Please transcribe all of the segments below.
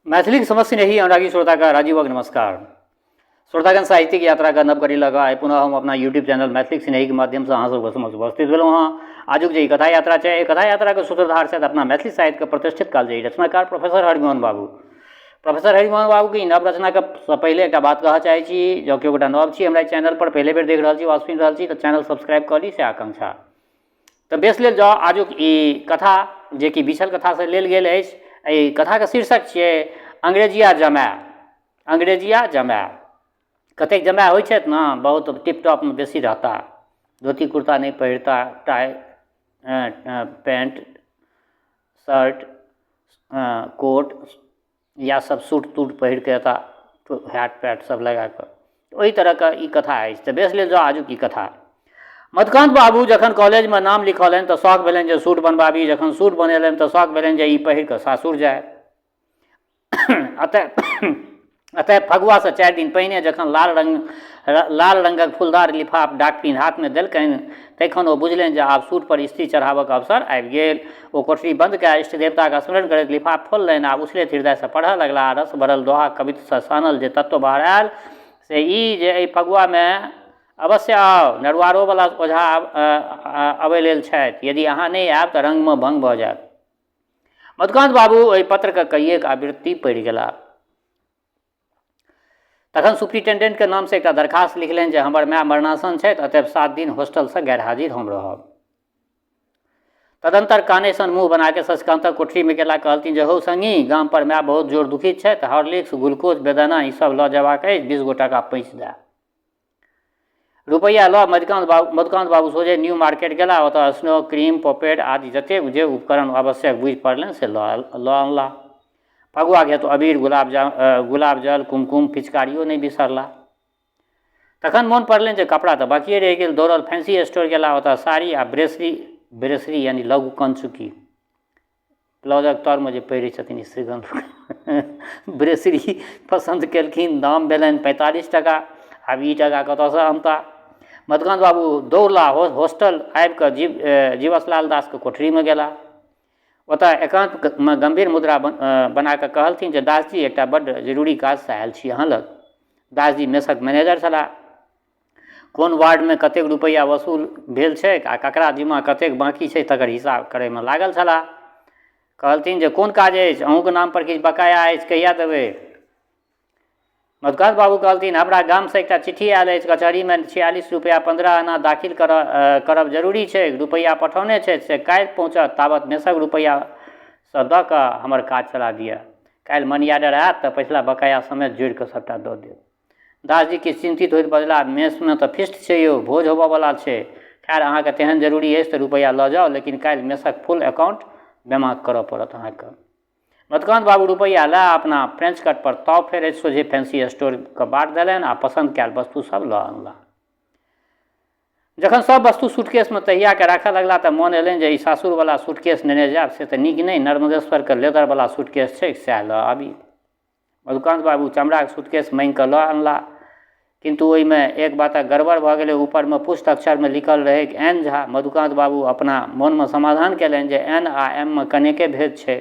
मैथिलीक समस्त स्नेही अनुरागी श्रोताके राजीवक नमस्कार। श्रोतागण, साहित्यिक यात्राके नव कड़ी लऽ कऽ आइ पुनः हम अपना यूट्यूब चैनल मैथिलीक स्नेहीके माध्यमसँ अहाँ सबके समक्ष उपस्थित भेलहुँ हँ। आजुक जे ई कथा यात्रा छै, एहि कथा यात्राके सूत्रधार छथि अपना मैथिली साहित्यके प्रतिष्ठित कालजयी रचनाकार प्रोफेसर हरिमोहन बाबू। प्रोफेसर हरिमोहन बाबूके ई नव रचनाके सँ पहिले एकटा बात कहऽ चाहै छी, जँ केओ गोटा नव छी हमरा चैनल पर पहिले बेर देख रहल छी वा सुनि रहल छी तऽ चैनल सब्सक्राइब कऽ ली, से आकांक्षा। तऽ बेस लेल जाउ, आजुक ई कथा जेकि बिछल कथासँ लेल गेल अछि, एहि कथाके शीर्षक छियै अंग्रेजिया जमाय। अंग्रेजिया जमाय। कतेक जमाय होइ छथि ने, बहुत टिप टॉपमे बेसी रहता, धोती कुर्ता नहि पहिरता, टाइ पैंट शर्ट कोट या सब सूट तूट पहिरके एता, हैट पैट सब लगाकऽ, ओहि तरहके ई कथा अछि। तऽ बेस लेल जाउ आजुक ई कथा। मधुकान्त बाबू जखन कॉलेजमे नाम लिखौलनि तऽ शौक भेलनि जे सूट बनबाबी। जखन सूट बनेलनि तऽ शौक भेलनि जे ई पहिर कऽ सासुर जाय। अतः फगुआसँ 4 दिन पहिने जखन लाल रङ्गक फूलदार लिफाफ डाकपिन हाथमे देलकनि, तखन ओ बुझलनि जे आब सूट पर स्त्री चढ़ाबक अवसर आबि गेल। ओ कोठरी बन्द कए इष्ट देवताक स्मरण करैत लिफाफ खोललनि आ उछलैत हृदयसँ पढ़ऽ लगलाह। रस भरल दोहा कवित्तसँ सानल जे तत्व बाहर आयल से ई जे एहि फगुआमे अवश्य आउ, नरुआरोवला ओझा अबै लेल छथि। यदि अहाँ नहि आयब तऽ रङ्गमे भङ्ग भऽ जायत। मधुकान्त बाबू ओहि पत्रके कइएक आवृत्ति पढ़ि गेलाह। तखन सुप्रिंटेंडेंटके नामसँ एकटा दरखास्त लिखलनि जे हमर माय मरणासन छथि, अतएव 7 दिन हॉस्टलसँ गैरहाजिर हम रहब। तदंतर काने सन मुँह बनाके शशिकान्तक कोठरीमे गेला। कहलथिन जे हौ संगी, गाम पर माय बहुत जोर दुखित छथि, हॉर्लिक्स, ग्लूकोज, बेदाना ई सब लऽ जेबाक अछि, 20 गो टाका पैंच दए। रुपैआ लऽ मधुकान्त बाबू सोझे न्यू मार्केट गेला। ओतऽ स्नो क्रीम, पॉपेट आदि जतेक जे उपकरण आवश्यक बुझि पड़लनि से लऽ अनला। फगुआके हेतु अबीर, गुलाब जल, कुमकुम, पिचकारियो नहि बिसरला। तखन मोन पड़लनि जे कपड़ा तऽ बाकिए रहि गेल। दौड़ल फैंसी स्टोर गेला। ओतऽ साड़ी आ ब्रेसरी यानी लघु कंचुकी, ब्लाउजक तरमे जे पहिरै छथिन स्त्रीगण, ब्रेसरी पसन्द केलखिन। दाम भेलनि 45 टाका। आब ई टाका कतऽसँ अनता? मधुकान्त बाबू दौड़ला हॉस्टल आबिकऽ जीवसलाल दासके कोठरीमे गेला। ओतऽ एकान्तमे गम्भीर मुद्रा बनाकऽ कहलथिन जे दासजी, एकटा बड्ड जरूरी काजसँ आयल छी अहाँ लग। दासजी मेसक मैनेजर छलाह। कोन वार्डमे कतेक रुपैआ वसूल भेल छैक आ ककरा जिम्मा कतेक बाँकी छै तकर हिसाब करैमे लागल छलाह। कहलथिन जे कोन काज अछि? अहूँके नामपर किछु बकाया अछि, कहिया देबै? मधुकान्त बाबू कहलथिन, हमरा गामसँ एकटा चिट्ठी आयल अछि, कचहरीमे 46 रुपैआ 15 आना दाखिल करब जरूरी छै। रुपैआ पठौने छथि से काल्हि पहुँचत, ताबत मेसक रुपैआसँ दऽ कऽ हमर काज चला दिअ। काल्हि मनी ऑर्डर आयत तऽ पछिला बकाया समेत जोड़िकऽ सभटा दऽ देब। दासजी किछु चिन्तित होइत बजलाह, मेसमे तऽ फिस्ट छै यौ, भोज होबऽवला छै। खैर, अहाँके तेहन जरूरी अछि तऽ रुपैआ लऽ जाउ, लेकिन काल्हि मेसक फुल अकाउंट जमा करऽ पड़त अहाँके। मधुकान्त बाबू रुपैआ लऽ अपना फ्रेंच कट पर ताव फेरैत सोझे फैंसी स्टोरके बाट देलनि आ पसन्द कयल वस्तु सब लऽ अनलाह। जखन सब वस्तु सूटकेसमे तहियाके राखऽ लगला तऽ मोन एलनि जे ई सासुरवला सूटकेस नेने जायब से तऽ नीक नहि, नर्मदेश्वरके लेदरवला सूटकेस छै, सएह लऽ आबी। मधुकान्त बाबू चमड़ाके सूटकेस माँगिकऽ लऽ अनलाह, किन्तु ओहिमे एक बातक गड़बड़ भऽ गेलै। ऊपरमे पुष्ट अक्षरमे लिखल रहैक एन झा। मधुकान्त बाबू अपना मोनमे समाधान कयलनि जे एन आ एम मे कनेके भेद छै।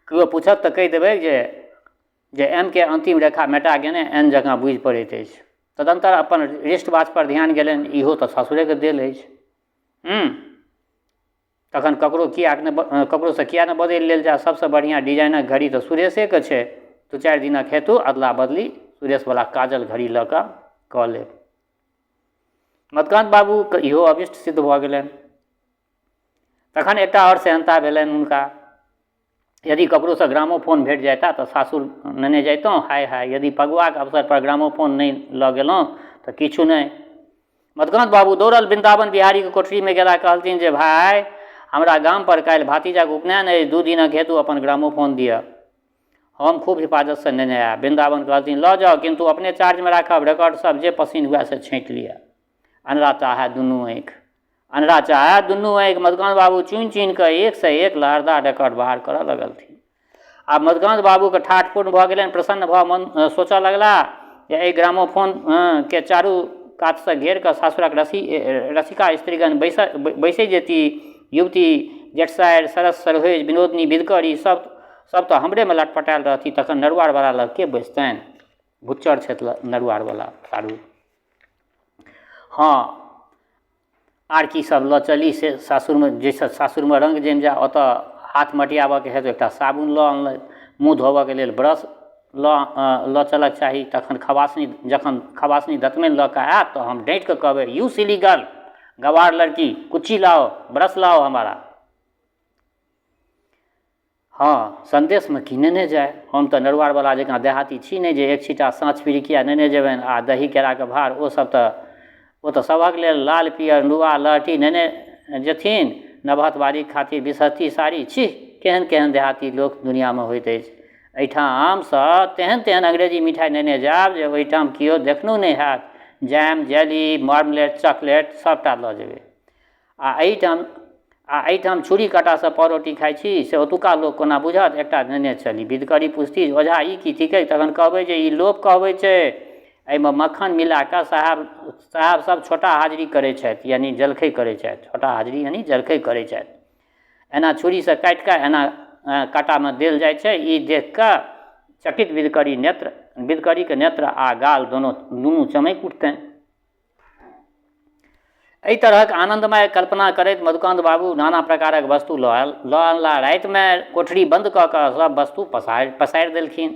केओ पूछत तऽ कहि देबै जे जे एम के अन्तिम रेखा मेटा गेने एन जकाँ बुझि पड़ैत अछि। तदन्तर अपन रिस्ट वाच पर ध्यान गेलनि, इहो तऽ सासुरेके देल अछि। तखन ककरो किएक नहि ककरोसँ किएक नहि बदलि लेल जाय? सभसँ बढ़िआँ डिजाइनक घड़ी तऽ सुरेशेके छै। 2-4 दिनक हेतु अदला बदली सुरेशवला काजल घड़ी लऽ कऽ कऽ लेब। मधुकान्त बाबूके इहो अभिष्ट सिद्ध भऽ गेलनि। तखन एकटा आओर सेहन्ता भेलनि हुनका, यदि ककरोसँ ग्रामोफोन भेट जाइता तऽ सासुर नेने जैतहुँ। हाय हाय, यदि फगुआके अवसरपर ग्रामोफोन नहि लऽ गेलहुँ तऽ किछु नहि। मधुकान्त बाबू दौड़ल वृन्दावन बिहारीके कोठरीमे गेला। कहलथिन जे भाय, हमरा गामपर काल्हि भातिजाक उपनयन अछि, 2 दिनक हेतु अपन ग्रामोफोन दिअ, हम खूब हिफाजतसँ नेने आयब। वृन्दावन कहलथिन, लऽ जाउ, किन्तु अपने चार्जमे राखब, रिकॉर्ड सब जे पसिन हुए से छाँटि लिअ। अन्हरा चाहए दुनू आँखि, अन्हरा चाहए दुनू आँखि। मधुकान्त बाबू चुनि चुनि कऽ एकसँ एक लहरदार रिकॉर्ड बाहर करऽ लगलथिन। आब मधुकान्त बाबूके ठाठ पूर्ण भऽ गेलनि। प्रसन्न भऽ मन सोचऽ लगला जे एहि ग्रामोफोन के चारू कातसँ घेर कऽ सासुरक रसिका स्त्रीगण बैसै जेती। युवती, जेठसारि, सरस, सरहोज, विनोदनी, विधकर ई सब सभ तऽ हमरेमे लटपटायल रहती, तखन नरुआरवला लग के बैसतनि? भुच्चर छथि नरुआरवला साढ़ू। हँ, आर की सब लऽ चली से सासुरमे, जाहिसँ सासुरमे रङ्ग जमि जाय। ओतऽ हाथ मटियाबऽके हेतु एकटा साबुन लऽ अनलथि, मुँह धोबऽके लेल ब्रश लऽ चलऽके चाही। तखन खबासनी, जखन खबासनी दतमनि लऽ कऽ आयत तऽ हम डाँटि कऽ कहबै, यू सिली गर्ल, गवार लड़की, कुच्ची लाओ, ब्रश लाओ हमारा। हँ, सन्देशमे की नेने जाय? हम तऽ नरुआरवला जकाँ देहाती छी नहि जे एक छिट्टा साँच पिरिकिया नेने जेबनि आ दही केराके भार। ओ सब तऽ ओ तऽ सभक लेल लाल पियर नुआ लहठी नेने जेथिन, नवहथ बारीक खातिर बिसहत्ती साड़ी। छिः, केहन केहन देहाती लोक दुनिआँमे होइत अछि। एहिठामसँ तेहन तेहन अंग्रेजी मिठाइ नेने जायब जे ओहिठाम केओ देखनहुँ नहि हैत। जैम, जेली, मार्मलेड, चॉकलेट सभटा लऽ जेबै। आ एहिठाम छुरी काँटासँ पावरोटी खाइ छी से ओतुका लोक कोना बुझत? एकटा नेने चली। विधकरी पुछती, ओझा, ई की थिकै? तखन कहबै जे ई लोभ कहबै छै। एहिमे मक्खन मिला कऽ साहेब साहेब सब छोटा हाजरी करै छथि, यानि जलखै करै छथि। छोटा हाजरी यानि जलखै करै छथि। एना छुरीसँ काटि कऽ एना काँटामे देल जाइ छै। ई देख कऽ चकित विधकरी नेत्र विधकरीके नेत्र आ गाल दोनो दुनू चमकि उठतनि। एहि तरहक आनन्दमय कल्पना करैत मधुकान्त बाबू नाना प्रकारक वस्तु लऽ अनलाह। रातिमे कोठरी बन्द कऽ कऽ सभ वस्तु पसारि पसारि देलखिन।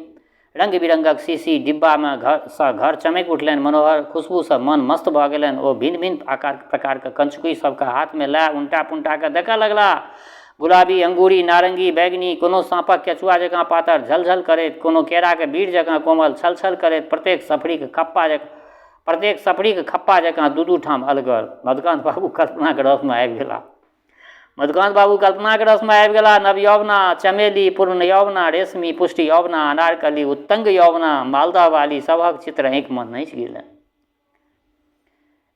रङ्ग बिरङ्गक शीशी डिब्बामे घरसँ घर चमकि उठलनि। मनोहर खुशबूसँ मन मस्त भऽ गेलनि। ओ भिन्न भिन्न आकार प्रकारके कंचुकी सबके हाथमे लए उनटा पुनटा कऽ देखऽ लगलाह। गुलाबी, अंगूरी, नारङ्गी, बैगनी, कोनो साँपक केचुआ जकाँ पातर झलझल करैत, कोनो केराके बीर जकाँ कोमल छलछल करैत, प्रत्येक सफरीके खप्पा जकाँ दू दू ठाम अलगल। मधुकान्त बाबू कल्पनाके रसमे आबि गेलाह। मधुकान्त बाबू कल्पनाके रसमे आबि गेलाह। नवयौवना चमेली, पूर्ण यौवना रेशमी, पुष्ट यौवना अनारकली, उत्तंग यौवना मालदह वाली सभक चित्र आँखिमे नाचि गेलनि।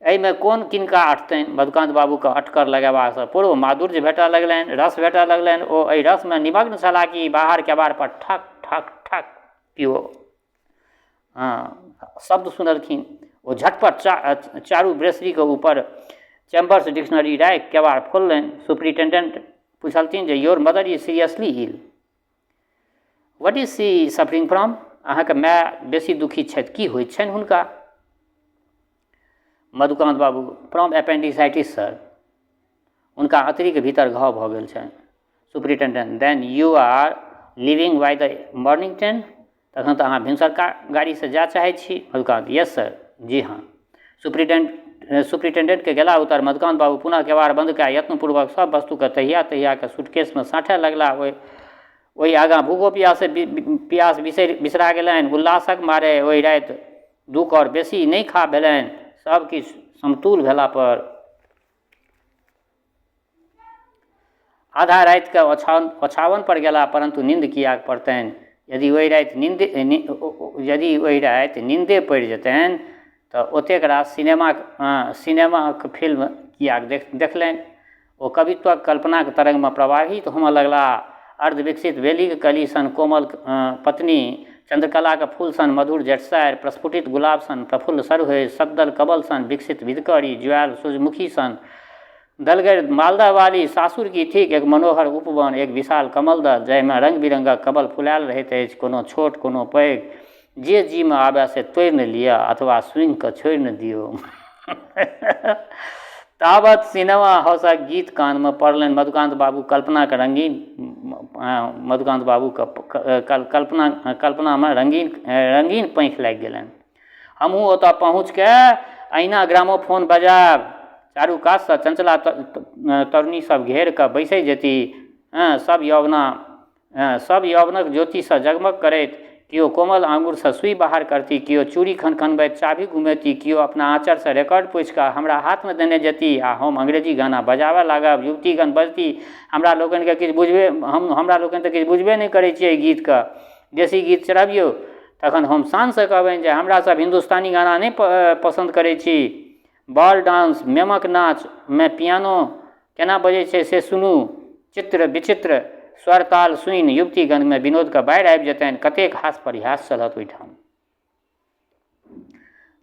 एहिमे कोन किनका अटतनि? मधुकान्त बाबूके अटकर लगेबासँ पूर्व माधुर्य भेटऽ लगलनि, रस भेटऽ लगलनि। ओ एहि रसमे निमग्न छलाह कि बाहर केबाड़ पर ठक ठक ठक केओ शब्द सुनलखिन। ओ झटपट चारू ब्रेसरीके ऊपर चैम्बर्स डिक्शनरी राखि केबाड़ खोललनि। सुपरिटेंडेंट पुछलथिन जे your mother is seriously ill, what is she suffering from? अहाँके माय बेसी दुखी छथि, की होइत छनि हुनका? मधुकान्त बाबू, फ्रॉम एपेंडिसाइटिस सर। हुनका अतरीके भीतर घाव भऽ गेल छनि। Superintendent, then you are leaving by the morning train? तखन तऽ अहाँ भिनसरका गाड़ीसँ जाय चाहै छी? मधुकान्त, यस सर, जी हाँ। सुपरिटेंडेंटके गेला उतर मधुकान्त बाबू पुनः केबाड़ बन्द कए यत्नपूर्वक सब वस्तुके तहिया तहिया कऽ सूटकेसमे साँठय लगलाह। ओहि ओहि आगाँ भूखो पियास पियास बिसरा गेलनि। उल्लासक मारे ओहि राति दू कौर बेसी नहि खा भेलनि। सब किछु समतूल भेला पर आधा रातिके ओछाओन ओछाओन पर गेलाह, परन्तु नींद किएक पड़तनि? यदि ओहि राति नींदे पड़ि जेतनि तऽ ओतेक रास सिनेमाक सिनेमाक फिल्म किएक देखलनि? ओ कवित्वक कल्पनाक तरंगमे प्रवाहित होमऽ लगलाह। अर्धविकसित बेलीक कली सन कोमल पत्नी, चन्द्रकलाक फूल सन मधुर जेठसारि, प्रस्फुटित गुलाब सन प्रफुल्ल सरुहरि, सद्दल कमल सन विकसित विधकरी, जुआयल सूर्यमुखी सन दलगरि मालदह वाली। सासुर की थिक? एक मनोहर उपवन, एक विशाल कमलदल, जाहिमे रङ्ग बिरङ्गक कमल फुलायल रहैत अछि, कोनो छोट कोनो पैघ। जे जीमे आबय से तोड़ि ने लिअ अथवा सूँघि कऽ छोड़ि ने दियौ। तावत सिनेमा हाउसक गीत कानमे पड़लनि। मधुकान्त बाबूके कल्पनामे रङ्गीन रङ्गीन पाँखि लागि गेलनि। हमहूँ ओतऽ पहुँचके अहिना ग्रामोफोन बजायब। चारू कातसँ चंचला तरुणी सब घेर कऽ बैसै जेती। सब यौवनक ज्योतिसँ जगमग करैत। केओ कोमल आङ्गुरसँ सुइ बहार करती, केओ चूड़ी खनखनबैत चाभी घुमेती, केओ अपना आँचरसँ रिकॉर्ड पोछि कऽ हमरा हाथमे देने जेती आ हम अंग्रेजी गाना बजाबऽ लागब। युवतीगण बजती, हमरा लोकनि तऽ किछु बुझबे नहि करै छियै एहि गीतके, देशी गीत चढ़बियौ। तखन हम शानसँ कहबनि जे हमरा सब हिन्दुस्तानी गाना नहि पसन्द करै छी। बॉल डांस, मेमक नाचमे पियानो केना बजै छै से सुनू। चित्र विचित्र स्वर ताल सुनि युवतीगणमे विनोदके बाढ़ि आबि जेतनि। कतेक हास परिहास चलत ओहिठाम।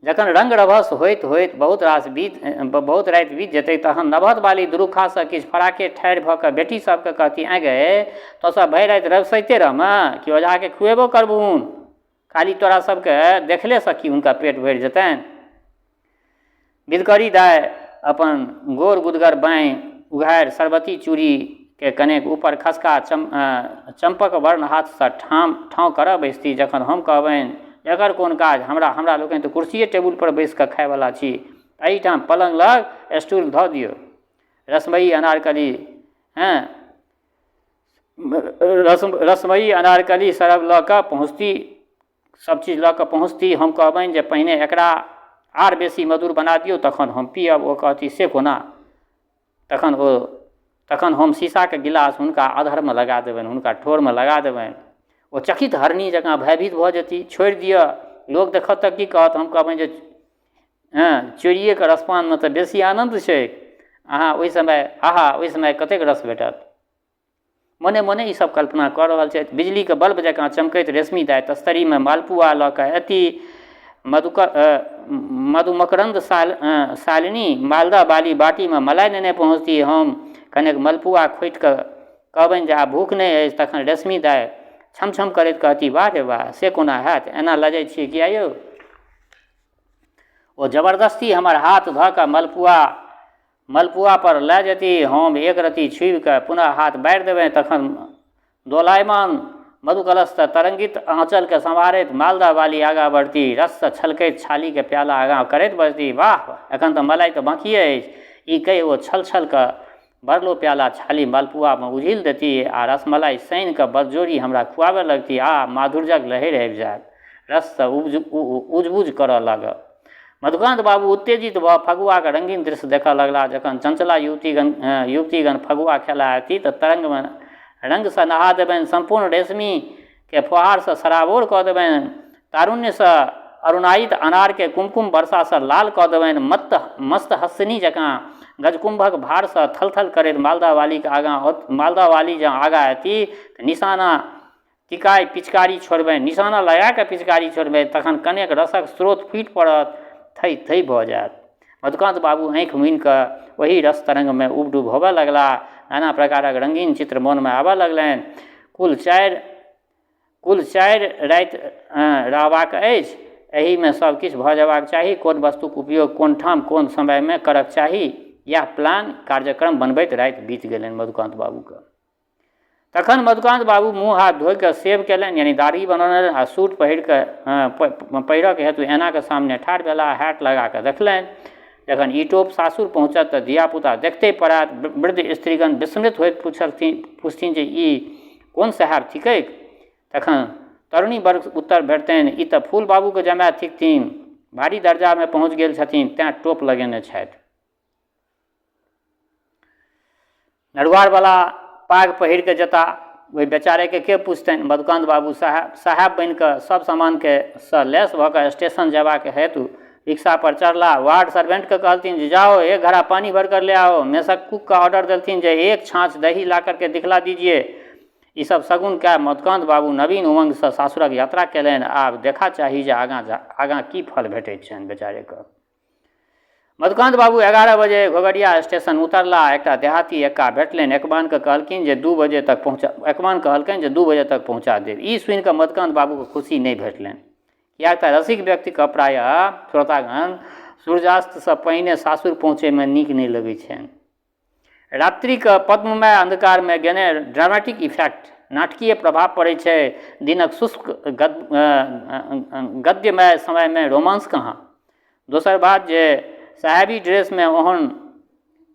जखन रंग रभस होइत होइत बहुत रास बीत बहुत राति बीत जेतै तहन नवहदवाली दुरुखासँ किछु फराके ठाढ़ि भऽ कऽ बेटी सभके कहती, आँय गै, तोँ सभ भरि राति रभसैते रहमे कि ओझाके खुएबो करबहुन? खाली तोरा सभके देखलेसँ की हुनका पेट भरि जेतनि? बिधकरी दाइ अपन गोर गुदगर बाँहि उघारि सरबती चूड़ीके कनेक ऊपर खसका चम्पक वर्ण हाथसँ ठाम ठाँव करऽ बैसती। जखन हम कहबनि, एकर कोन काज, हमरा हमरा लोकनि तऽ कुर्सिए टेबुलपर बैसि कऽ खाइवला छी, एहिठाम पलङ्ग लग स्टूल धऽ दियौ। रसमयी अनारकली हँ रसमयी अनारकली सरब लऽ कऽ पहुँचती, सभ चीज लऽ कऽ पहुँचती। हम कहबनि जे पहिने एकरा आर बेसी मधुर बना दियौ तखन हम पीयब। ओ कहती, से कोना? तखन ओ तखन हम शीशाके गिलास हुनका अधरमे लगा देबनि, हुनका ठोरमे लगा देबनि। ओ चकित हरणी जकाँ भयभीत भऽ जेती, छोड़ि दिअ, लोक देखत तऽ की कहत? हम कहबनि जे हँ, चोरिएके रसपानमे तऽ बेसी आनन्द छै। अहाँ ओहि समय आहा, ओहि समय कतेक रस भेटत। मोने मोने ई सब कल्पना कऽ रहल छथि। बिजलीके बल्ब जकाँ चमकैत रेशमी दाइ तस्तरीमे मालपुआ लऽ कऽ एती। मधुकर मधुमकरन्द साल शालिनी मालदह बाली बाटीमे मलाइ नेने पहुँचती। हम कनेक मलपुआ खोँटि कऽ कहबनि जे आब भूख नहि अछि। तखन रेशमी दाइ छम छम करैत कहती, वाह रे वाह, से कोना हैत? एना लजै छियै किए यौ? ओ जबरदस्ती हमर हाथ धऽ कऽ मलपुआपर लए जेती। हम एक रत्ती छुबि कऽ पुनः हाथ बारि देबनि। तखन दोलायमान मधुकलशसँ तरंगित आँचलकेँ सम्हारैत मालदह वाली आगाँ बढ़ती। रससँ छलकैत छालीके प्याला आगाँ करैत बजती, वाह, एखन तऽ मलाइ तऽ बाँकिए अछि। ई कहि ओ छल-छल कऽ भरलो प्याला छाली मलपुआमे उझील देती आ रसमलाइ सानि कऽ बरजोरी हमरा खुआबऽ लगती। आ माधुर्यक लहरि आबि जायत। रससँ उजबुज करऽ लागब। मधुकान्त बाबू उत्तेजित भऽ फगुआक रंगीन दृश्य देखऽ लगलाह। जखन चंचला युवतीगण फगुआ खेला अयती तऽ तरंगमे रंगसँ नहा देबनि, सम्पूर्ण रेशमीकेँ फोहारसँ सराबोर कऽ देबनि, तारुण्यसँ अरुणायित अनारकेँ कुमकुम वर्षासँ लाल कऽ देबनि, मत्त मस्त हस्तिनी जकाँ गजकुम्भक भारसँ थलथल करैत मालदहवालीक आगाँ मालदहवाली जँ आगाँ अयती तऽ निशाना टिकाय पिचकारी छोड़बनि, निशाना लगा कऽ पिचकारी छोड़बनि, तखन कनेक रसक स्रोत फूटि पड़त, थै थै भऽ जायत। मधुकान्त बाबू आँखि मुनि कऽ ओहि रस तरंगमे उबडुब होबऽ लगलाह। नाना प्रकारक रंगीन चित्र मोनमे आबऽ लगलनि। कुल चारि राति रहबाक अछि। एहिमे सभ किछु भऽ जेबाक चाही। कोन वस्तुक उपयोग कोन ठाम कोन समयमे करक चाही, इएह प्लान कार्यक्रम बनबैत राति बीत गेलनि मधुकान्त बाबूके। तखन मधुकान्त बाबू मुँह हाथ धोइ कऽ सेव कयलनि, यानी दाढ़ी बनौलनि आ सूट पहिर कऽ पहिरक हेतु ऐनाके सामने ठाढ़ भेलाह। हैट लगा कऽ देखलनि। जखन ई टोप सासुर पहुँचत तऽ धियापुता देखते पड़ायत। वृद्ध स्त्रीगण विस्मित होइत पुछथिन जे ई कोन साहेब थिकैक? तखन तरुणी वर्ग उत्तर भेटतनि, ई तऽ फूल बाबूके जमाय थिकथिन, भारी दर्जामे पहुँच गेल छथिन, तेँ टोप लगेने छथि। नरुआरवला पाग पहिर कऽ जेता, ओहि बेचारेके के पुछतनि? मधुकान्त बाबू साहेब साहेब बनि कऽ सभ सामानके सँ लैस भऽ कऽ स्टेशन जयबाक हेतु रिक्शापर चढ़ला। वार्ड सर्वेंटके कहलथिन जे जाओ, एक घड़ा पानी भर कर ले आओ। मेसक कुकके ऑर्डर देलथिन जे एक छाँछ दही ला करके दिखला दीजिए। ई सब शगुन कए मधुकान्त बाबू नवीन उमंगसँ सासुरक यात्रा कयलनि। आब देखा चाही जे आगाँ आगाँ की फल भेटैत छनि बेचारेके। मधुकान्त बाबू 11 बजे घोघडिया स्टेशन उतरलाह। एकटा देहाती एक्का भेटलनि। एकबानके कहलखिन जे 2 बजे तक पहुँचा एकबान कहलकनि जे 2 बजे तक पहुँचा देब। ई सुनि कऽ मधुकान्त बाबूके खुशी नहि भेटलनि, किएक तऽ रसिक व्यक्तिके प्रायः श्रोतागण सूर्यास्तसँ पहिने सासुर पहुँचैमे नीक नहि लगै छनि। रात्रिके पद्ममय अन्धकारमे गेने ड्रामेटिक इफेक्ट, नाटकीय प्रभाव पड़ै छै। दिनक शुष्क गद्यमय समयमे रोमांस कहाँ? दोसर बात जे साहेबी ड्रेसमे ओहन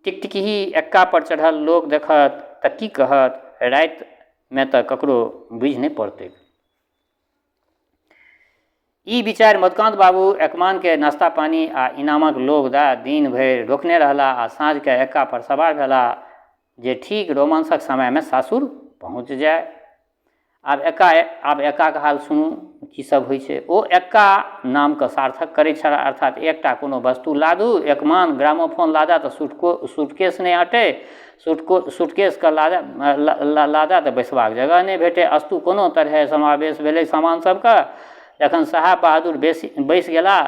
टिकटिकही एक्का पर चढ़ल लोक देखत तऽ की कहत? रातिमे तऽ ककरो बुझि नहि पड़तैक। ई विचारि मधुकान्त बाबू एकमानकेँ नाश्ता पानी आ इनामक लोभ दए दिन भरि रोकने रहलाह आ साँझकेँ एक्का पर सवार भेलाह जे ठीक रोमांसक समयमे सासुर पहुँच जाय। आब एक्काक हाल सुनू की सब होइ छै। ओ एक्का नामकेँ सार्थक करैत छलाह, अर्थात एकटा कोनो वस्तु लादू, एकमान ग्रामोफोन लादए तऽ सूटकेस नहि अँटै, सूटकेसके लादए तऽ बैसबाक जगह नहि भेटै। अस्तु, कोनो तरहे समावेश भेलै सामान सबके। जखन साहेब बहादुर बैसि गेलाह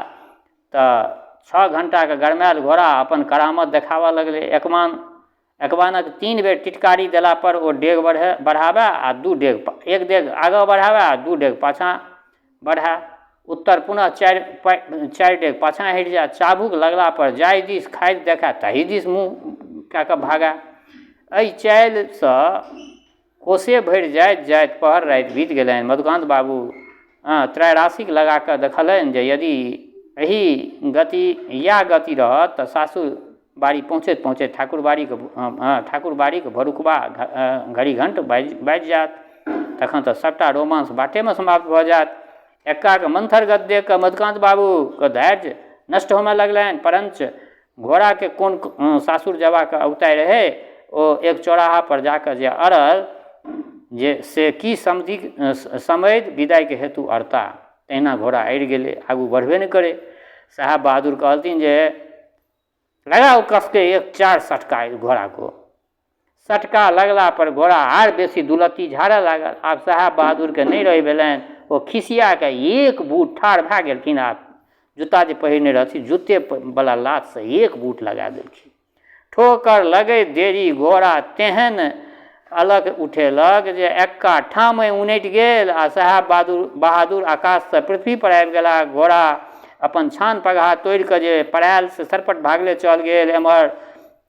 तऽ 6 घण्टाके गरमायल घोड़ा अपन करामत देखाबऽ लगलै। एकमानक 3 बेर टिटकारी देलापर ओ डेग बढ़ाबै आ 2 डेग, 1 डेग आगाँ बढ़ाबै आ 2 डेग पाछाँ बढ़ाए। उत्तर पुनः 4 डेग पाछाँ हटि जाए। चाबुक लगलापर जाहि दिस खाइत देखाए ताहि दिस मुँह कए कऽ भागए। एहि चालिसँ कोसे भरि जाइत जाइत पहर राति बीत गेलनि। मधुकान्त बाबू त्रयराशिक लगा कऽ देखलनि जे यदि एहि गति इएह गति रहत तऽ सासुर बाड़ी पहुँचैत पहुँचैत ठाकुरबाड़ीक भोरुकबा घड़ी घण्ट बाजि जायत। तखन तऽ सभटा रोमांस बाटेमे समाप्त भऽ जायत। एक्काके मन्थर गति देखि कऽ मधुकान्त बाबूके धैर्य नष्ट होमय लगलनि। परञ्च घोड़ाके कोन सासुर जयबाक औगताइ रहै, ओ एक चौराहापर जा कऽ जे अड़ल जे से की समधि समधि विदाइके हेतु अड़ता, तहिना घोड़ा अड़ि गेलै, आगू बढ़बे नहि करै। साहेब बहादुर कहलथिन जे लगाओ कसके एक 4 सटका घोड़ा को। सटका लगला पर घोड़ा आर बेसी दुलत्ती झाड़ऽ लागल। आब साहेब बहादुरके नहि रहि भेलनि, ओ खिसिया कऽ एक बूट ठाढ़ भए गेलखिन आ जूता जे पहिरने रहथिन जूते बला लातसँ एक बूट लगा देलखिन। ठोकर लगैत देरी घोड़ा तेहन अलग उठेलक जे एक्का ठामे उनटि गेल आ साहेब बहादुर आकाशसँ पृथ्वी पर आबि गेला। घोड़ा अपन छान पगहा तोड़ि कऽ जे पड़ायल से सरपट भागले चल गेल। एम्हर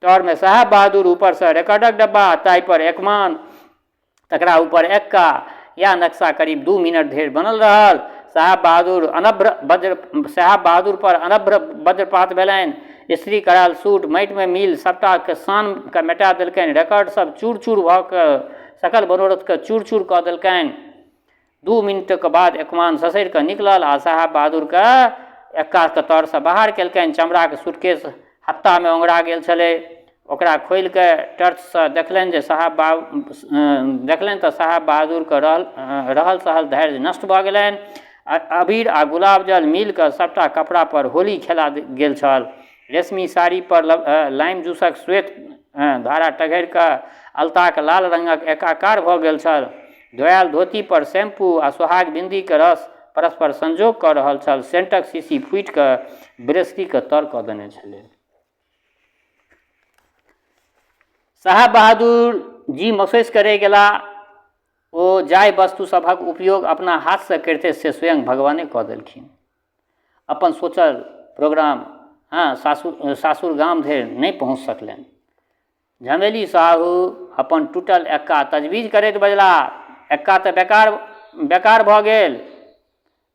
तरमे साहेब बहादुर, ऊपरसँ रिकॉर्डक डब्बा, ताहिपर एकमान, तकरा ऊपर एक्का। इएह नक्शा करीब 2 मिनट धरि बनल रहल। साहेब बहादुर पर अनभ्र वज्रपात भेलनि। स्त्री करायल सूट माटिमे मिल सभटाके शानके मेटा देलकनि। रिकॉर्ड सब चूर चूर भऽ कऽ सकल मनोरथके चूर चूर कऽ देलकनि। 2 मिनटक बाद एकमान ससरि कऽ निकलल आ साहेब बहादुरके एक्काके तरसँ बाहर केलकनि। चमड़ाके सूटकेस हत्तामे ओंघरा गेल छलै। ओकरा खोलि कऽ टर्चसँ देखलनि जे देखलनि तऽ साहेब बहादुरके रहल सहल धैर्य नष्ट भऽ गेलनि। अबीर आ गुलाब जल मिल कऽ सभटा कपड़ा पर होली खेला गेल छल। रेशमी साड़ी पर लाइम जूसक श्वेत धारा टघरि कऽ अलताक लाल रंगक एकाकार भऽ गेल छल। धोआयल धोती पर शैम्पू आ सोहाग बिन्दीक रस परस्पर संयोग कऽ रहल छल। सेंटक शीशी फूटि कऽ ब्रेस्कीके तर कऽ देने छलै। साहेब बहादुर जी मसोसि कऽ रहि गेला। ओ जाहि वस्तु सभक उपयोग अपना हाथसँ करितै से स्वयं भगवाने कऽ देलखिन। अपन सोचल प्रोग्राम हँ सासुर गाम धरि नहि पहुँच सकलनि। झमेली साहु अपन टूटल एक्का तजबीज करैत बजला, एक्का तऽ बेकार बेकार भऽ गेल।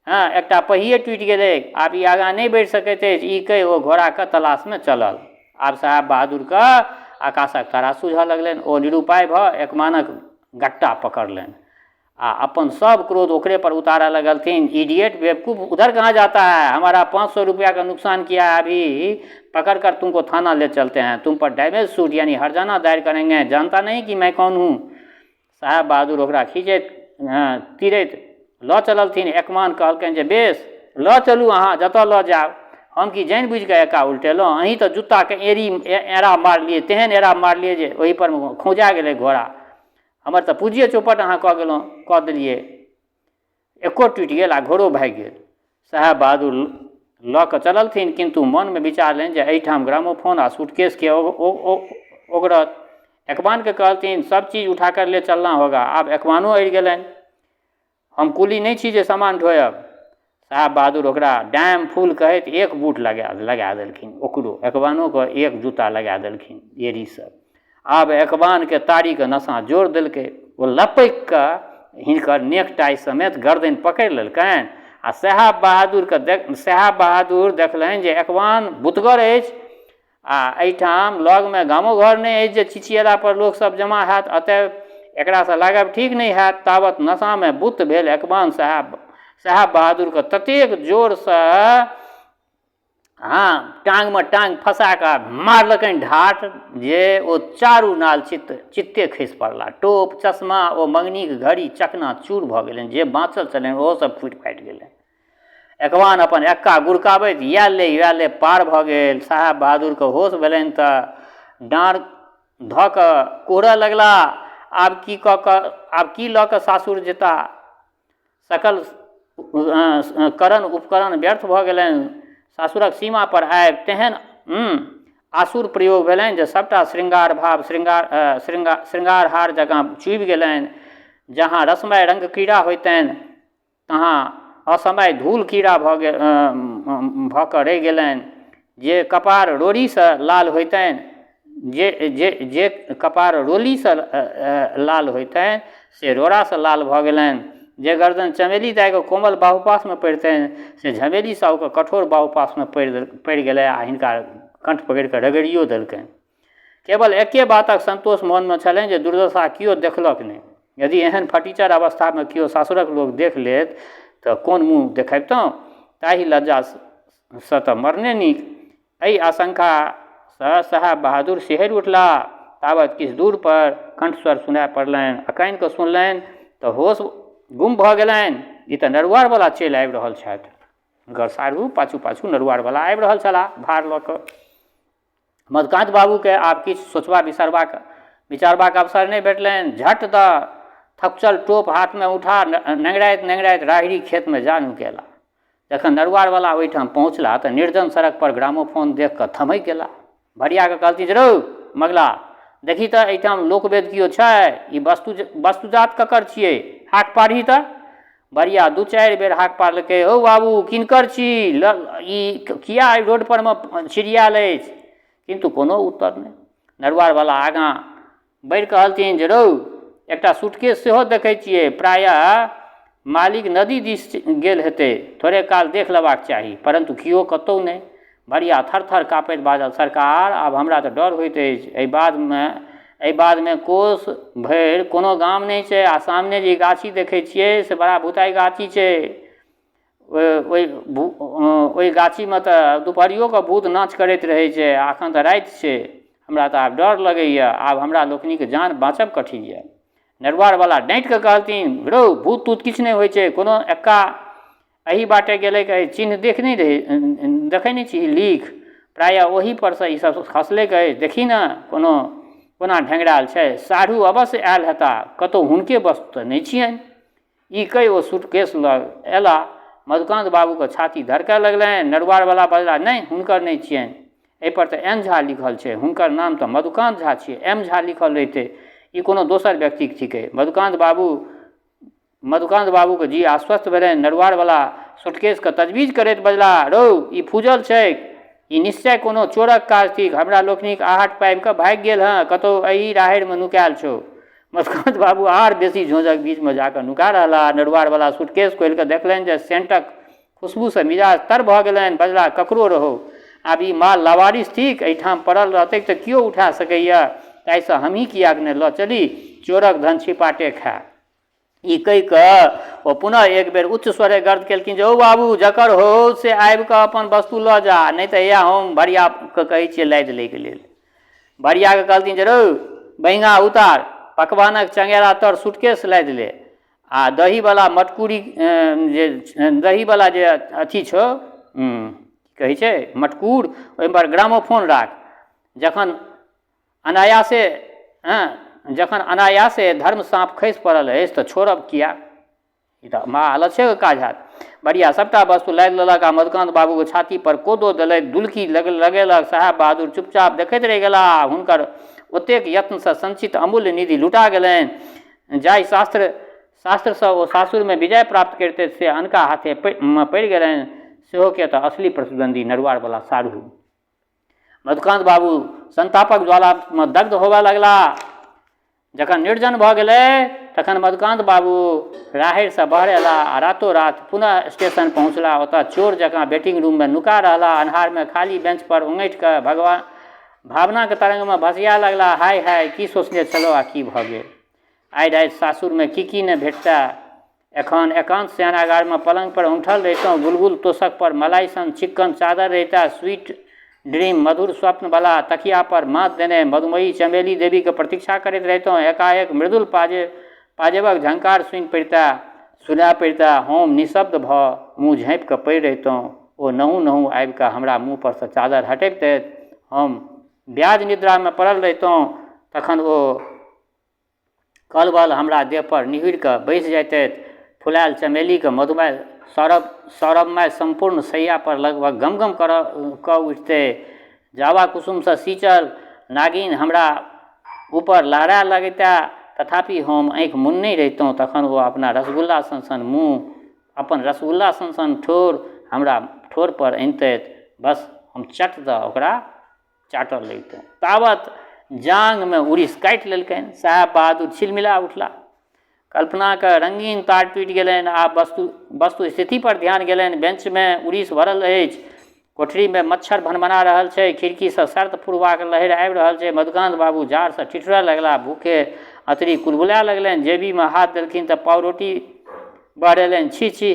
हँ, एकटा पहिये टूटि गेलैक, आब ई आगाँ नहि बढ़ि सकैत अछि। ई कहि ओ घोड़ाक तलाशमे चलल। आब साहेब बहादुरके आकाशक तारा सूझऽ लगलनि। ओ निरुपाय भऽ एकमानक गट्टा पकड़लनि आ अपन सब क्रोध ओकरे पर उतारऽ लगलथिन। इडियट बेवकूफ, उधर कहाँ जाता है, हमारा 500 रुपया का नुकसान किया है, अभी पकड़ कर तुमको थाना ले चलते हैं, तुम पर डैमेज सूट यानी हर्जाना दायर करेंगे, जानता नहीं कि मैं कौन हूँ। साहेब बहादुर ओकरा खींचैत तीरैत लऽ चललथिन। एकमान कहलकनि जे बेस लऽ चलू, अहाँ जतऽ लऽ जायब, हम की जानि बुझि कऽ एक्का उलटेलहुँ, अहीं तऽ जुत्ताके एड़ी एड़ा मारलियै, तेहन एड़ा मारलियै जे ओहिपर खौंझा गेलै घोड़ा, हमर तऽ पूँजिए चौपट अहाँ कऽ गेलहुँ, कऽ देलियै, एक्को टूटि गेल आ घोड़ो भागि गेल। साहेब बहादुर लऽ कऽ चललथिन, किन्तु मनमे विचारलनि जे एहिठाम ग्रामोफोन आ सूटकेसके ओगरत। एकबानके कहलथिन सब चीज उठा कर ले चलना होगा। आब एकबानो अड़ि गेलनि, हम कुली नहि छी जे सामान ढोयब। साहेब बहादुर ओकरा डैम फूल कहैत एक बूट लगा लगा देलखिन, ओकरो एकबानोके एक जूता लगा देलखिन एड़ीसँ। आब एकबानके ताड़ीके नशा जोर देलकै, ओ लपकि कऽ हिनकर नेकटाइ समेत गर्दनि पकड़ि लेलकनि आ साहेब बहादुर देखलनि जे एकबान बुतगर अछि आ एहिठाम लगमे गामो घर नहि अछि जे चिचियेला पर लोकसभ जमा होयत, अतएव एकरासँ लागब ठीक नहि होयत। तावत नशामे बुत्त भेल एकबान साहेब बहादुरके ततेक जोरसँ हँ टाँगमे टाँग फँसा कऽ मारलकनि ढाठ जे ओ चारू नाल चित्ते खसि पड़ला। टोप चश्मा ओ मङ्गनीक घड़ी चकना चूर भऽ गेलनि, जे बाँचल छलनि ओहो सब फूटि फाटि गेलनि। एकवान अपन एक्का गुड़काबैत इएह ले इएह ले पार भऽ गेल। साहेब बहादुरके होश भेलनि तऽ डाँड़ धऽ कऽ कुहरऽ लगला, आब की कऽ कऽ आब की लऽ कऽ सासुर जेता, सकल करण उपकरण व्यर्थ भऽ गेलनि। सासुरक सीमापर आबि तेहन आसुर प्रयोग भेलनि जे सभटा श्रृंगार भाव श्रृंगार श्रृंगार श्रृंगारहार जकाँ चुभि गेलनि। जहाँ रसमय रङ्ग क्रीड़ा होइतनि तहाँ असमय धूल कीड़ा भऽ गेल भऽ कऽ रहि गेलनि। जे कपार रोड़ीसँ लाल होइतनि जे जे जे कपार रोलीसँ लाल होइतनि से रोड़ासँ लाल भऽ गेलनि। जे गर्दन चमेली दाइके कोमल बाहुपाशमे पड़ितनि से झमेली साहुके कठोर बाहुपाशमे पड़ि गेलै आ हिनका कण्ठ पकड़ि कऽ रगड़ियो देलकनि। केवल एके बातक सन्तोष मोनमे छलनि जे दुर्दशा केओ देखलक नहि। यदि एहन फटीचर अवस्थामे केओ सासुरक लोक देख लेत तऽ कोन मुँह देखबितहुँ? ताहि लज्जासँ तऽ मरने नीक। एहि आशंकासँ साहेब बहादुर सिहरि उठलाह। तावत किछु दूरपर कण्ठस्वर सुनाइ पड़लनि। अकानि कऽ सुनलनि तऽ होश गुम भऽ गेलनि। ई तऽ नरुआरवला चलि आबि रहल छथि। हुनकर साढ़ू पाछू पाछू नरुआरवला आबि रहल छलाह भार लऽ कऽ। मधुकान्त बाबूकेँ आब किछु सोचबा विचारबाक विचारबाक अवसर नहि भेटलनि। झट दऽ थकुचल टोप हाथमे उठा नेङ्गराइत नेङ्गराइत राहड़ि खेतमे जा नुकेला। जखन नरुआरवला ओहिठाम पहुँचला तऽ निर्जन सड़कपर ग्रामोफोन देखि कऽ थम्हकि गेला। भरियाके कहलथिन जे रौ मगला, देखही तऽ एहिठाम लोकवेद केओ छै? ई वस्तु वस्तुजात ककर छियै? हाक पारही तऽ। बरिया दू चारि बेर हाक पारलकै, हौ बाबू किनकर छी? ई किया एहि रोडपर मे छिड़ियायल अछि? किन्तु कोनो उत्तर नहि। नरुआरवला आगाँ बढ़ि कहलथिन जे रौ, एकटा सूटकेस सेहो देखै छियै, प्रायः मालिक नदी दिस गेल हेतै, थोड़े काल देख लेबाक चाही। परन्तु केओ कतहु नहि। भरिया थर-थर काँपैत बाजल, सरकार, आब हमरा तऽ डर होइत अछि। एहि बाधमे कोस भरि कोनो गाम नहि छै आ सामने जे ई गाछी देखै छियै से बड़ा भुताहि गाछी छै। ओहि ओहि गाछीमे तऽ दुपहरियोके भूत नाच करैत रहै छै आ एखन तऽ राति छै। हमरा तऽ आब डर लगैए। आब हमरा लोकनिक जान बाँचब कठिन यए। नरुआरवला डाँटि कऽ कहलथिन, रौ, भूत तूत किछु नहि होइ छै। कोनो एक्का एही बाटे गेलैक अछि। चिन्ह देख नहि रही देखै नहि छिही लीख? प्रायः ओही परसँ ई सब खसलैक अछि। देखही ने कोनो कोना ढेंगरायल छै। साढ़ू अवश्य आयल हेताह। कतहु हुनके वस्तु तऽ नहि छियनि? ई कहि ओ सूटकेस लऽ अयलाह। मधुकान्त बाबूके छाती धड़कय लगलनि। नरुआरवला बजलाह, नहि, हुनकर नहि छियनि। एहिपर तऽ एन झा लिखल छै। हुनकर नाम तऽ मधुकान्त झा छियै। एम झा लिखल रहितै। ई कोनो दोसर व्यक्तिक थिकै। मधुकान्त बाबूके जी आश्वस्त भेलनि। नरुआरवला सूटकेसके तजबीज करैत बजलाह, रौ, ई फूजल छैक। ई निश्चय कोनो चोरक काज थिक। हमरा लोकनिक आहट पाबि कऽ भागि गेल हँ। कतहु एही राहड़िमे नुकायल छौ। मधुकान्त बाबू आर बेसी झोँझक बीचमे जा कऽ नुका रहलाह। नरुआरवला सूटकेस खोलि कऽ देखलनि जे सेंटक खुशबूसँ मिजाज तर भऽ गेलनि। बजलाह, ककरो रहौ, आब ई माल लावारिस थिक। एहिठाम पड़ल रहतैक तऽ केओ उठा सकैए। ताहिसँ हमही किएक ने लऽ चली? चोरक धन छिपाटे खाय। ई कहि कऽ ओ पुनः एक बेर उच्च स्वरे गर्द केलखिन जे हौ बाबू, जकर हौ से आबि कऽ अपन वस्तु लऽ जा, नहि तऽ इएह हम भरियाके कहै छियै लादि लैके लेल। भरियाके कहलथिन जे रौ बहिंगा उतार, पकवानक चंगेरा तर सूटकेस लादि ले आ दहीवला मटकुरी जे दहीवला जे अथी छौ, की कहै छै मटकूर, ओहिपर ग्रामोफोन राख। जखन अनायासे हँ जखन अनायासे धर्म साँप खसि पड़ल अछि तऽ छोड़ब किएक? ई तऽ महा अलच्छेके काज हैत। बढ़िया सभटा वस्तु लादि लेलक आ मधुकान्त बाबूके छातीपर कोदो देलथि, दुलकी लगेलक। साहेब बहादुर चुपचाप देखैत रहि गेलाह आ हुनकर ओतेक यत्नसँ संचित अमूल्य निधि लुटा गेलनि। जाहि शास्त्रसँ ओ सासुरमे विजय प्राप्त करितथि से अनका हाथे पड़ि गेलनि। सेहो के तऽ असली प्रतिद्वन्द्वी नरुआरवला साढ़ू। मधुकान्त बाबू संतापक ज्वालामे दग्ध होबऽ लगला। जखन निर्जन भऽ गेलै तखन मधुकान्त बाबू राहड़िसँ बहरेला आ रातो रात पुनः स्टेशन पहुँचला। ओतऽ चोर जकाँ वेटिंग रूममे नुका रहला। अन्हारमे खाली बेंचपर ओङठि कऽ भगवान भावनाक तरंगमे भसिया लगला। हाय हाय, की सोचने छलहुँ आ की भऽ गेल। आइ राति सासुरमे की की ने भेटतै। एखन एकान्त शयनागारमे पलङ्गपर ओङ्गठल रहितहुँ, गुलगुल तोशकपर मलाई सन चिक्कन चादर रहितए, स्वीट ड्रीम मधुर स्वप्नवला तकियापर माथ देने मधुमयी चमेली देवीक प्रतीक्षा करैत रहितहुँ। एकाएक मृदुल पाजेबक झंकार सुनि पड़ितए, सुनाए पड़ितए। हम निःशब्द भऽ मुँह झाँपि कऽ पड़ि रहितहुँ। ओ नहु-नहु आबि कऽ हमरा मुँहपरसँ चादर हटबितथि। हम व्याज निद्रामे पड़ल रहितहुँ। तखन ओ कलबल हमरा देहपर निहुरि कऽ बैसि जैतथि। फुलायल चमेलीके मधुमय सौरभ सौरभमय सम्पूर्ण शैयापर लगभग गमगम करऽ कऽ उठितै। जावा कुसुमसँ सींचल नागिन हमरा ऊपर लहराय लगितए, तथापि हम आँखि मुनने रहितहुँ। तखन ओ अपना रसगुल्ला सन-सन मुँह, अपन रसगुल्ला सन-सन ठोर हमरा ठोरपर अनितथि। बस, हम चट दऽ ओकरा चाटऽ लगितहुँ। तावत जाँघमे उड़ीस काटि लेलकनि। साहेब बहादुर छिलमिला उठलाह। कल्पनाक रंगीन तार टूटि गेलनि आ वस्तु वस्तु स्थितिपर ध्यान गेलनि। बेंचमे उड़ीस भरल अछि। कोठरीमे मच्छर भनभना रहल छै। खिड़कीसँ सर्द पुरबाक लहरि आबि रहल छै। मधुकान्त बाबू जाड़सँ ठिठुरय लगलाह। भूखे अँतड़ी कुलबुलाय लगलनि। जेबीमे हाथ देलखिन तऽ पावरोटी बहरेलनि। छी छी!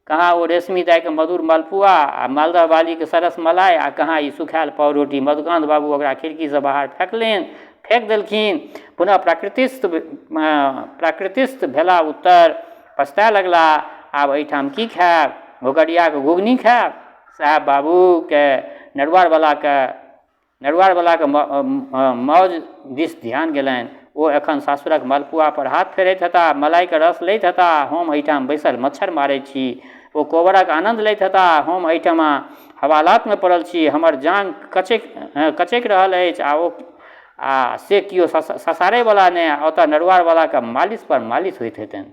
कहाँ ओ रेशमी दाइके मधुर मलपुआ आ मालदह बालीके सरस मलाई आ कहाँ ई सुखायल पावरोटी। मधुकान्त बाबू ओकरा खिड़कीसँ बाहर फेकलनि फेक देलखिन। पुनः प्रकृतिस्थ प्रकृतिस्थ भेला उत्तर पछताय लगलाह। आब एहिठाम की खायब? घोघरियाके घुघनी खायब? साहेब बाबूके नरुआरवलाके नरुआरवलाके मौज दिस ध्यान गेलनि। ओ एखन सासुरक मलपुआ पर हाथ फेरैत हेताह, मलाइके रस लैत हेताह, हम एहिठाम बैसल मच्छर मारैत छी। ओ कोबरक आनन्द लैत हेताह, हम एहिठमा हवालातमे पड़ल छी। हमर जाँघ कचकि कचकि रहल अछि आ ओ आ से केओ ससारयवला नहि आ ओतऽ नरुआरवलाके मालिश पर मालिश होइत हेतनि।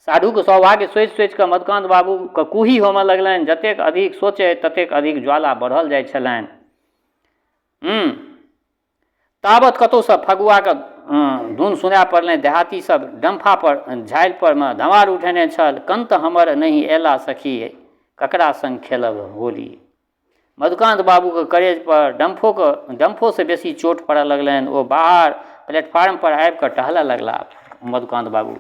साधुके सौभाग्य सोचि सोचि कऽ मधुकान्त बाबूके कूही होमऽ लगलनि। जतेक अधिक सोचथि ततेक अधिक ज्वाला बढ़ल जाइ छलनि। तावत कतहुसँ फगुआके धुन सुनाय पड़लनि। देहाती सब डम्फा पर झालि परमे धमार उठेने छल। कन्त हमर नहि अयला सखी ककरा संग खेलब होली। मधुकान्त बाबूके करेज पर डम्फोके डम्फोसँ बेसी चोट पड़ऽ लगलनि। ओ बाहर प्लेटफार्म पर आबि कऽ टहलऽ लगलाह मधुकान्त बाबू।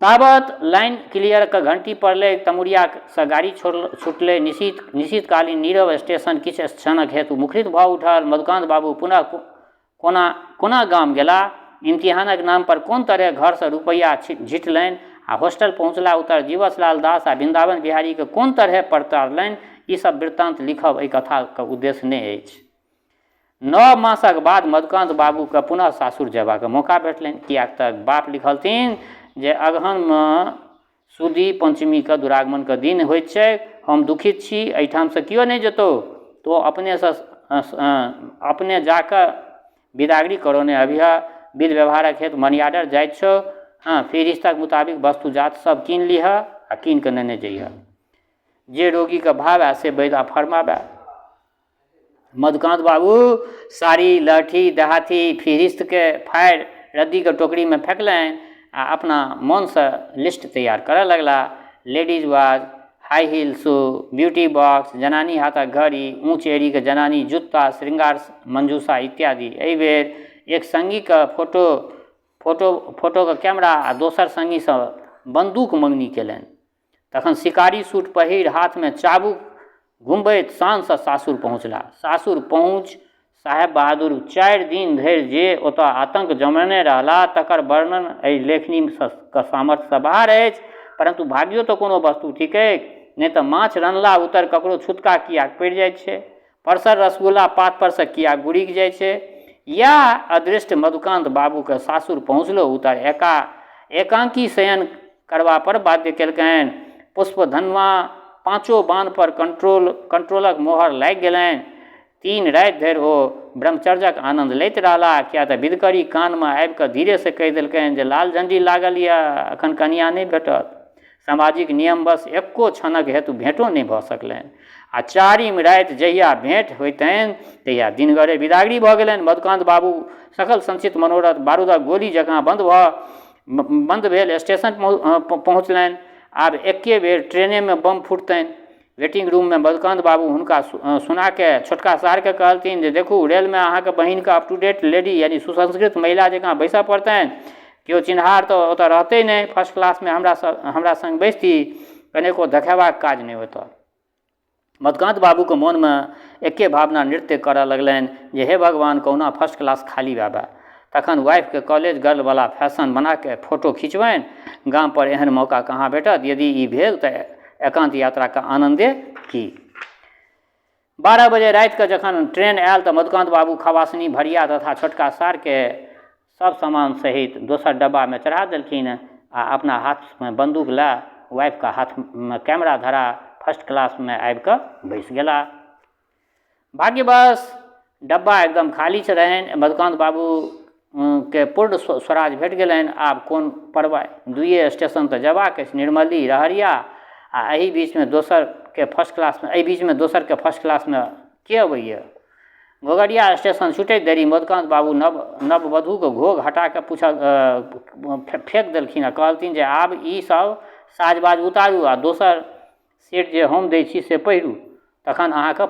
तावत लाइन क्लियरके घंटी पड़लै। तमुरियासँ गाड़ी छुटलै। निशीथ निशीथकालीन नीरव स्टेशन किछु क्षणक हेतु मुखरित भऽ उठल। मधुकान्त बाबू पुनः कोना कोना गाम गेलाह, इम्तिहानक नाम पर कोन तरहें घरसँ रुपैया झिटलनि आ होस्टल पहुँचला उत्तर जीवछलाल दास आ वृन्दावन बिहारीकेँ कोन तरहें परतारलनि, ई सब वृत्तान्त लिखब एहि कथाक उद्देश्य नहि अछि। 9 मासक बाद मधुकान्त बाबूकेँ पुनः सासुर जयबाक मौका भेटलनि, किएक तँ बाप लिखलथिन जे अगहनमे सुदी पञ्चमीके दुरागमनके दिन होइत छैक, हम दुखित छी, एहिठामसँ केओ नहि जेतौ, तोँ अपनेसँ अपने जा कऽ बिदागरी करौने अबिहऽ, विध व्यवहारक हेतु मनिआर्डर जाइत छौ, हँ, फिरिस्तक मुताबिक वस्तुजात सब कीन लिहऽ आ कीन कऽ नेने जइहऽ। जे रोगीके भावए से वैद्य फरमाबए। मधुकान्त बाबू साड़ी, लहठी, देहाती फिरिस्तके फाड़ि रद्दीके टोकरीमे फेकलनि आ अपना मोनसँ लिस्ट तैयार करऽ लगलाह। Ladies watch, high heel shoe, beauty box, जनानी हाथक घड़ी, ऊँच एड़ीके जनानी जुत्ता, श्रृंगार मंजूषा इत्यादि। एहि बेर एक संगीके फोटो फोटो फोटोके कैमरा आ दोसर संगीसँ बन्दूक मङ्गनी केलनि। तखन शिकारी सूट पहिर हाथमे चाबुक घुमबैत शानसँ सासुर पहुँचलाह। सासुर पहुँचि साहेब बहादुर 4 दिन धरि जे ओतऽ आतंक जमेने रहलाह तकर वर्णन एहि लेखनीके सामर्थ्यसँ बाहर अछि। परन्तु भाग्यो तऽ कोनो वस्तु थिकैक, नहि तऽ माछ रन्हला उत्तर ककरो छुतका किएक पड़ि जाइत छै? परसल रसगुल्ला पात परसँ किएक गुड़कि जाइ छै? इएह अदृष्ट मधुकान्त बाबूकेँ सासुर पहुँचलो उत्तर एकांकी शयन करबा पर बाध्य केलकनि। पुष्पधन्वा पाँचो बाण पर कंट्रोलक मोहर लागि गेलनि। 3 राति धरि ओ ब्रह्मचर्यक आनन्द लैत रहलाह, किएक तँ विधकरी कानमे आबि कऽ धीरेसँ कहि देलकनि जे लाल झंडी लागल यए, एखन कनियाँ नहि भेटत। सामाजिक नियमवश एक्को क्षणक हेतु भेँटो नहि भऽ सकलनि आ चारिम राति जहिया भेँट होइतनि तहिया दिनगरे बिदागरी भऽ गेलनि। मधुकान्त बाबू सकल संचित मनोरथ बारूदक गोली जकाँ बन्द भेल स्टेशन पहुँचलनि। आब एक्के बेर ट्रेनेमे बम फुटतनि। वेटिंग रूममे मधुकान्त बाबू हुनका सुनाके छोटका सारके कहलथिन जे देखू रेलमे अहाँके बहिनके अप टू डेट लेडी यानी सुसंस्कृत महिला जकाँ बैसऽ पड़तनि। केओ चिन्हार तऽ ओतऽ रहतै नहि, फर्स्ट क्लासमे हमरा सङ्ग बैसती, कनेको देखेबाक काज नहि ओतऽ। मधुकान्त बाबूके मोनमे एके भावना नृत्य करऽ लगलनि जे हे भगवान कहुना फर्स्ट क्लास खाली आबए। तखन वाइफके कॉलेज गर्लवला फैशन बनाके फोटो खिचबनि। गामपर एहन मौका कहाँ भेटत? यदि ई भेल तऽ एकान्त यात्राके आनन्दे की? 12 बजे रातिके जखन ट्रेन आयल तऽ मधुकान्त बाबू खवासनी भरिया तथा छोटका सारके सब सामान सहित दोसर डब्बामे चढ़ा देलखिन आ अपना हाथमे बन्दूक लए वाइफके हाथमे कैमरा धरा फर्स्ट क्लासमे आबि कऽ बैस गेला। भाग्यवश डब्बा एकदम खाली रहनि। मधुकान्त बाबूके पूर्ण स्वराज भेट गेलनि। आब कोन परवाह, दुइए स्टेशन तऽ जेबाक अछि, निर्मली रहरिया, आ एहि बीचमे दोसरके फर्स्ट क्लासमे एहि बीचमे दोसरके फर्स्ट क्लासमे के अबैए। घोघरिया स्टेशन छुटैत देरी मधुकान्त बाबू नव नववधूके घोघ हटा कऽ पूछल फेक देलखिन आ कहलथिन जे आब ई सब साज बाज उतारू आ दोसर सेट जे हम दै छी से पहिरू, तखन अहाँके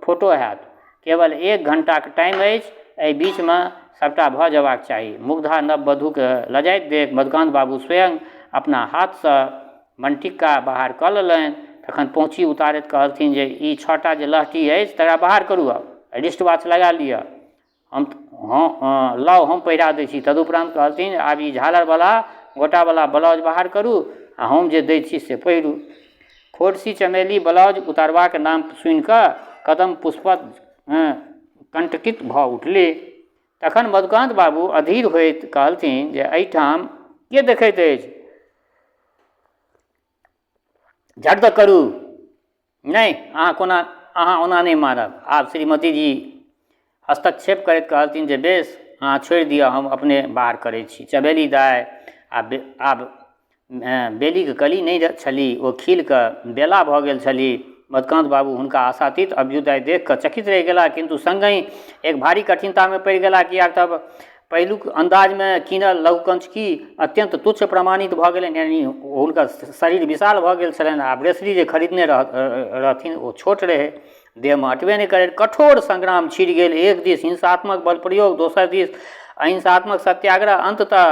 फोटो हैत। केवल एक घण्टाके टाइम अछि, एहि बीचमे सबटा भऽ जेबाक चाही। मुग्धा नववधूके लजाइत देख मधुकान्त बाबू स्वयं अपना हाथसँ मनटिक्का बाहर कऽ लेलनि। तखन पहुँची उतारैत कहलथिन जे ई 6टा जे लहठी अछि तकरा बाहर करू, आब रिस्ट वाच लगा लिअ, हम हँ लाउ हम पहिरा दै छी। तदुपरान्त कहलथिन आब ई झालरवला गोटावला ब्लाउज बाहर करू आ हम जे दै छी से पहिरू। खोरसी चमेली ब्लाउज उतारबाक नाम सुनिकऽ कदम पुष्पक कंटकित भऽ उठली। तखन मधुकान्त बाबू अधीर होइत कहलथिन जे एहिठाम के देखैत अछि, झट दऽ करू। नहि, अहाँ कोना, अहाँ ओना नहि मानब। आब श्रीमतीजी हस्तक्षेप करैत कहलथिन जे बेस, अहाँ छोड़ि दिअ, हम अपने बाहर करै छी। चमेली दाइ आब आब बेलीके कली नहि छली, ओ खिल कऽ बेला भऽ गेल छली। मधुकान्त बाबू हुनका आशातीत अभ्युदय देखि कऽ चकित रहि गेलाह, किन्तु सङ्गहि एक भारी कठिनतामे पड़ि गेलाह, किएक तऽ पहिलुक अन्दाजमे कीनल लघुकञ्चुकी अत्यन्त तुच्छ प्रमाणित भऽ गेलनि, यानि हुनकर शरीर विशाल भऽ गेल छलनि आ ब्रेसरी जे खरीदने रहथिन ओ छोट रहै, देहमे अटबे नहि करै। कठोर संग्राम छिड़ गेल। एक दिस हिंसात्मक बल प्रयोग, दोसर दिस अहिंसात्मक सत्याग्रह। अन्ततः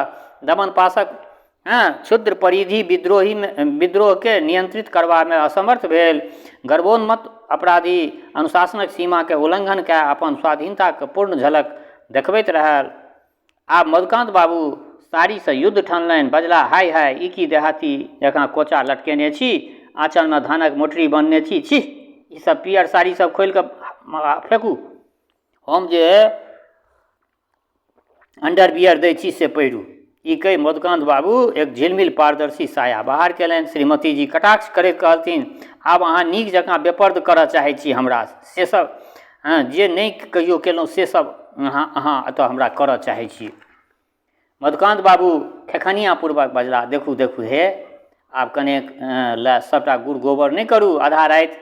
दमनपाशक क्षुद्र परिधि विद्रोहीमे विद्रोहके नियंत्रित करबामे असमर्थ भेल। गर्वोन्मत्त अपराधी अनुशासनक सीमाके उल्लंघन कए अपन स्वाधीनताक पूर्ण झलक देखबैत रहल। आब मधुकान्त बाबू साड़ीसँ युद्ध ठनलनि। बजलाह, हाय हाय, ई की देहाती जकाँ कोचा लटकेने छी, आँचलमे धानक मोटरी बन्हने छी, छिः, ई सब पीयर साड़ी सब खोलि कऽ फेकू, हम जे अंडरवियर दै छी से पहिरू। ई कहि मधुकान्त बाबू एक झिलमिल पारदर्शी साया बाहर कयलनि। श्रीमतीजी कटाक्ष करैत कहलथिन, आब अहाँ नीक जकाँ बेपर्द करऽ चाहै छी हमरा, से सब हँ जे नहि कहियो केलहुँ से सब अहाँ अहाँ एतऽ हमरा करऽ चाहै छी। मधुकान्त बाबू खेखनिया पूर्वक बजलाह, देखू देखू हे, आब कनेक लए सबटा गुड़ गोबर नहि करू, आधा राति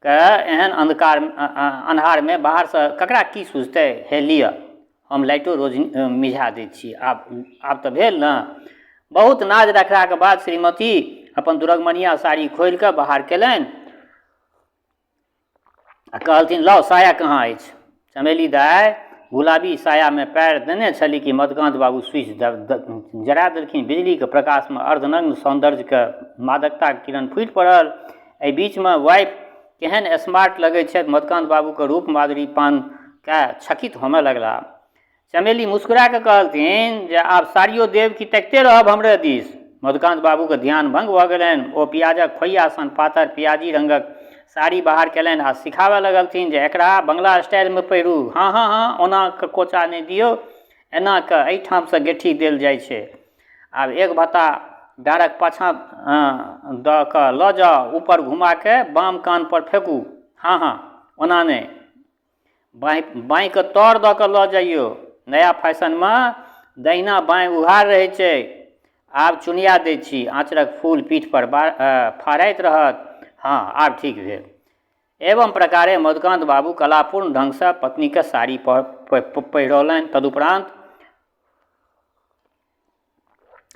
के एहन अन्धकार अन्हारमे बाहरसँ ककरा की सुझतै। हे लिअ, हम लाइटो रोज मिझा दै छी, आब आब तऽ भेल ने। बहुत नाज रखलाके बाद श्रीमती अपन दुरगमनिया साड़ी खोलि कऽ बाहर कयलनि आ कहलथिन, लाउ साया कहाँ अछि। चमेली दाइ गुलाबी सायामे पैर देने छली कि मधुकान्त बाबू स्विच जरा देलखिन। बिजलीके प्रकाशमे अर्धनग्न सौन्दर्यके मादकताके किरण फूटि पड़ल। एहि बीचमे वाइफ केहन स्मार्ट लगै छथि। मधुकान्त बाबूके रूप माधुरी पान कए छकित होमय लगलाह। चमेली मुस्कुरा कऽ कहलथिन जे आब साड़ियो देब कि तकिते रहब हमरे दिस। मधुकान्त बाबूके ध्यान भङ्ग भऽ गेलनि। ओ पियाजक खोइया सन पातर पियाजी रङ्गक साड़ी बाहर कयलनि आ सिखाबय लगलथिन जे एकरा बंगला स्टाइलमे पहिरू। हँ हँ हँ, ओना कऽ कोचा नहि दियौ, एना कऽ एहिठामसँ गेठी देल जाइ छै। आब एक भत्ता डाँरक पाछाँ दऽ कऽ लऽ जाउ, ऊपर घुमा कऽ बाम कानपर फेकू। हँ हँ, ओना नहि, बाँहि बाँहिके तर दऽ कऽ लऽ जइयौ। नया फैशनमे दहिना बाँहि उघार रहै छै। आब चुनिया दै छी, आँचरक फूल पीठपर फहराइत रहत। हँ, आब ठीक भेल। एवं प्रकारे मधुकान्त बाबू कलापूर्ण ढङ्गसँ पत्नीके साड़ी पहिरौलनि। तदुपरान्त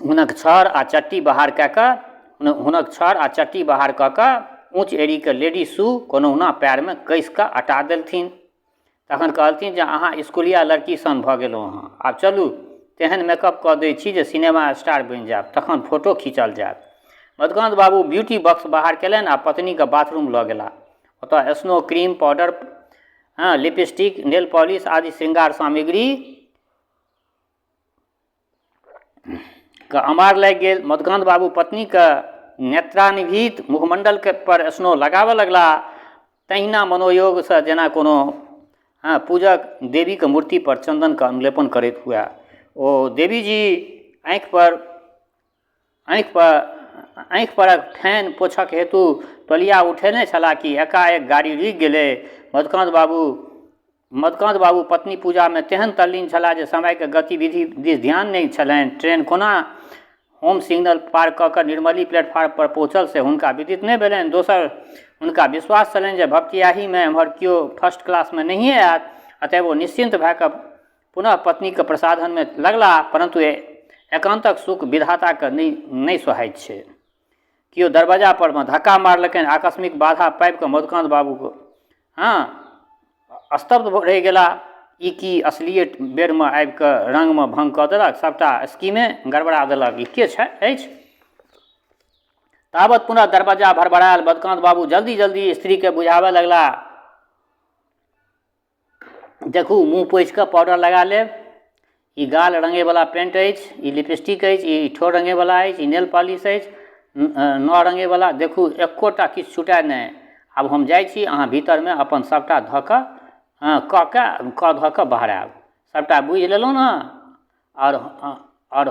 हुनक छड़ आ चट्टी बाहर कए कऽ हुनक छड़ आ चट्टी बाहर कऽ कऽ ऊँच एड़ीके लेडीज शू कोनहुना पएरमे कसि कऽ अँटा देलथिन। तखन कहलथिन जे अहाँ इसकुलिया लड़की सन भऽ गेलहुँ हँ, आब चलू तेहन मेकअप कऽ दै छी जे सिनेमा स्टार बनि जायब, तखन फोटो खींचल जायत। मधुकान्त बाबू ब्यूटी बॉक्स बाहर कयलनि आ पत्नीके बाथरूम लऽ गेलाह। ओतऽ स्नो क्रीम पाउडर, हँ, लिपस्टिक, नेल पॉलिश आदि श्रृंगार सामग्री के अमार लागि गेल। मधुकान्त बाबू पत्नीके नेत्रानिभीत मुखमण्डलके पर स्नो लगाबऽ लगलाह तहिना मनोयोगसँ जेना कोनो हँ पूजक देवीके मूर्तिपर चन्दनके अनुलेपन करैत हुए। ओ देवीजी आँखिपर आँखिपर आँखि परक फेन पोछक हेतु तौलिया उठेने छलाह कि एकाएक गाड़ी रुकि गेलै। मधुकान्त बाबू पत्नी पूजामे तेहन तल्लीन छलाह जे समयके गतिविधि दिस ध्यान नहि छलनि। ट्रेन कोना होम सिग्नल पार कऽ कऽ निर्मली प्लेटफार्म पर पहुँचल से हुनका विदित नहि भेलनि। दोसर हुनका विश्वास छलनि जे भपटियाहीमे एम्हर केओ फर्स्ट क्लासमे नहिए आयत। अतएव ओ निश्चिन्त भए कऽ पुनः पत्नीक प्रसाधनमे लगलाह। परन्तु एकान्तक सुख विधाताकेँ नहि सोहाइत छै। केओ दरवाजा परमे धक्का मारलकनि। आकस्मिक बाधा पाबि कऽ मधुकान्त बाबू हँ स्तब्ध रहि गेलाह। ई की असलिये बेरमे आबि कऽ रङ्गमे भङ्ग कऽ देलक? सभटा स्कीमे गड़बड़ा देलक। ई के अछि? तावत पुनः दरवाजा भरभरायल। मधुकान्त बाबू जल्दी-जल्दी स्त्रीकेँ बुझाबय लगलाह। देखू, मुँह पोछि कऽ पाउडर लगा लेब। ई गाल रङ्गैवला पेन्ट अछि, ई लिपस्टिक अछि, ई ठोर रङ्गैवला अछि, ई नेल पॉलिश अछि, नह रङ्गैवला। देखू, एकोटा किछु छुटए नहि। आब हम जाइ छी, अहाँ भीतरमे अपन सभटा धऽ कऽ हँ कऽ कऽ कऽ धऽ कऽ बहरायब। सभटा बुझि लेलहुँ ने? आओर आओर